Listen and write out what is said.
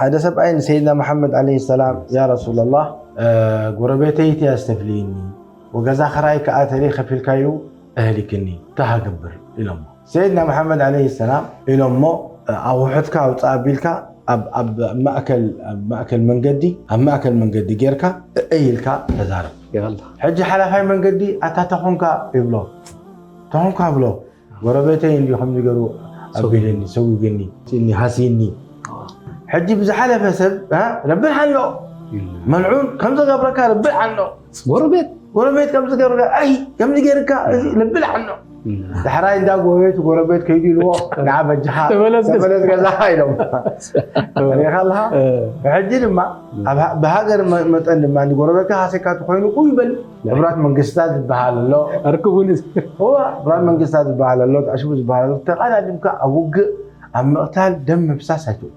ሓደ ሰብኣይ ንሰይድና መሓመድ ዓለይሂ ሰላም፣ ያ ረሱላላህ፣ እ፣ ጎረቤተይ እቲያ ዝተፍልይኒ፣ ወገዛ ኽራይ ከኣ ተለይ ከፊልካዩ ኣህሊክኒ፣ እንታይ ሃገብር ኢሎሞ። ሰይድና መሓመድ ዓለይሂ ሰላም ኢሎሞ፣ ኣቑሑትካ ኣውፅእ ኣቢልካ ኣብ፣ ኣብ ማእከል፣ ኣብ ማእከል መንገዲ፣ ኣብ ማእከል መንገዲ ጌርካ እእይ ኢልካ ተዛረብ። ሕጂ ሓላፋይ መንገዲ ኣታ ተኾንካ ይብሎ። ተኾንካ ብሎ። ጎረቤተይ እንዲ ከምዚ ገሩ ኣቢልኒ፣ ሰዊግኒ፣ እኒ ሃሲኒ። ሕጂ ብዝሓለፈ ሰብ፣ እ፣ ረቢ ልዓኖ። መልዑን ከም ዝገብረካ ረቢ ልዓኖ። ጎረቤት ጎረቤት ከም ዝገብረካ፣ ኣይ፣ ከምዚ ጌርካ፣ እዚ ረቢ ልዓኖ። ዳሕራይ እንዳ ጎረቤት፣ ጎረቤት ከይዱ ኢልዎ፣ ንዓ በጃኻ ተመለስ ገዛ። ተመለስ ገዛ ኢሎም። ሪኢኻ ኣለኻ? እ። ሕጂ ድማ፣ ኣብ ሃ-፣ ብሃገር መ-፣ መጠን ድማ፣ ንጎረቤትካ ሃሰካ ተኾይኑ፣ ቁይ በል። ሕቡራት መንግስታት ዝበሃል ኣሎ። ኣርክቡኒ። እዋ፣ ሕቡራት መንግስታት ዝበሃል ኣሎ፣ ተዕሽቡ ዝበሃል ኣሎ። ተቐዳዲምካ ኣብ ውግእ፣ ኣብ ምቕታል፣ ደም ምፍሳስ ኣይትእቱ።